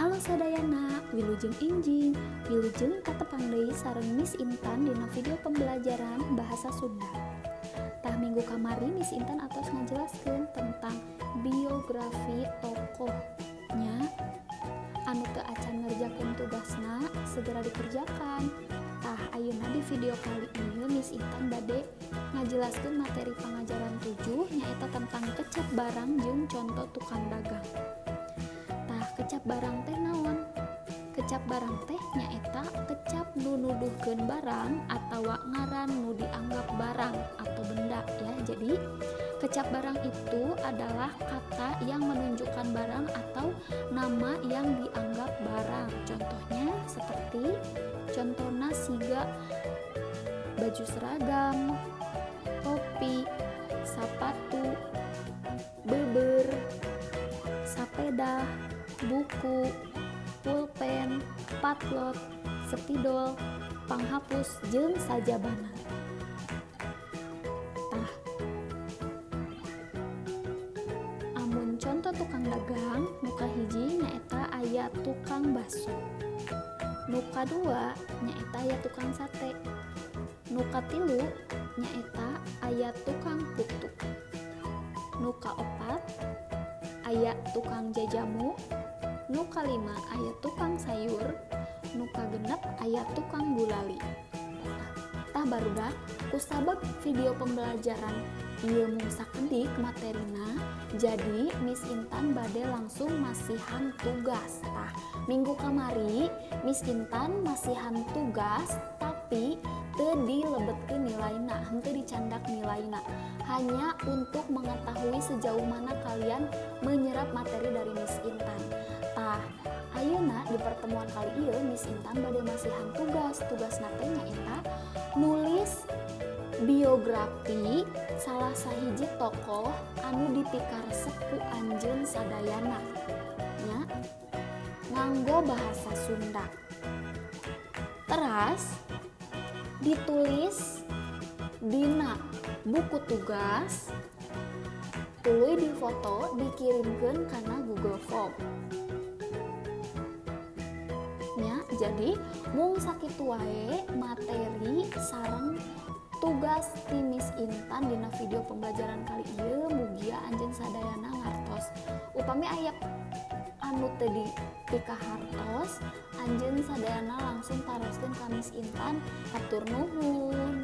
Halo sadayana, wilujeng enjing, wilujeng katepang deui sareng Miss Intan dina video pembelajaran bahasa Sunda. Tah, minggu kamari Miss Intan atos ngajelaskeun tentang biografi tokohnya. Anu teu acan ngerjakeun tugasna segera dikerjakan. Tah, ayeuna di video kali ini Miss Intan bade ngajelaskeun materi pangajaran 7, nyaeta tentang kecap barang jeung contoh tukang dagang. Tah, kecap barang teh naon? Kecap barang teh nyaeta kecap nu nuduhkeun barang atawa ngaran nu dianggap barang atau benda ya. Jadi, kecap barang itu adalah kata yang menunjukkan barang atau nama yang dianggap barang. Contohnya seperti, contohnya siga baju seragam, topi, sapatu, beber, sapeda, buku, pulpen, potlot, spidol, panghapus, jeung sajabana. Tah, amun contoh tukang dagang, nu kahiji nyaeta aya tukang baso. Nu kadua nyaeta aya tukang sate. Nu katilu nyaeta aya tukang putu. Nu kaopat aya tukang jajamu, nu kalima aya tukang sayur, nu kagenep aya tukang gulali. Tah barudak, kusabab video pembelajaran ieu mung sakedik materina, jadi Miss Intan bade langsung masihan tugas. Tah, minggu kamari Miss Intan masihan tugas, tapi teu dilebetkeun nilaina, henteu dicandak nilaina. Hanya untuk mengetahui sejauh mana kalian menyerap materi dari Miss Intan. Tah, ayeuna di pertemuan kali ieu Miss Intan bade masihan tugas. Tugasna teh nyaeta nulis biografi salah sahiji tokoh anu dipikaresep ku anjeun sadayana nya, nganggo bahasa Sunda. Teras ditulis dina buku tugas, tuluy difoto, dikirimkeun kana Google Form. Nya, jadi mung sakitu wae materi sareng tugas ti Miss Intan dina video pembelajaran kali ieu. Mugia anjeun sadayana ngartos. Upami aya anu teu dipikahartos, anjeun sadayana langsung taroskeun ka Miss Intan. Hatur nuhun.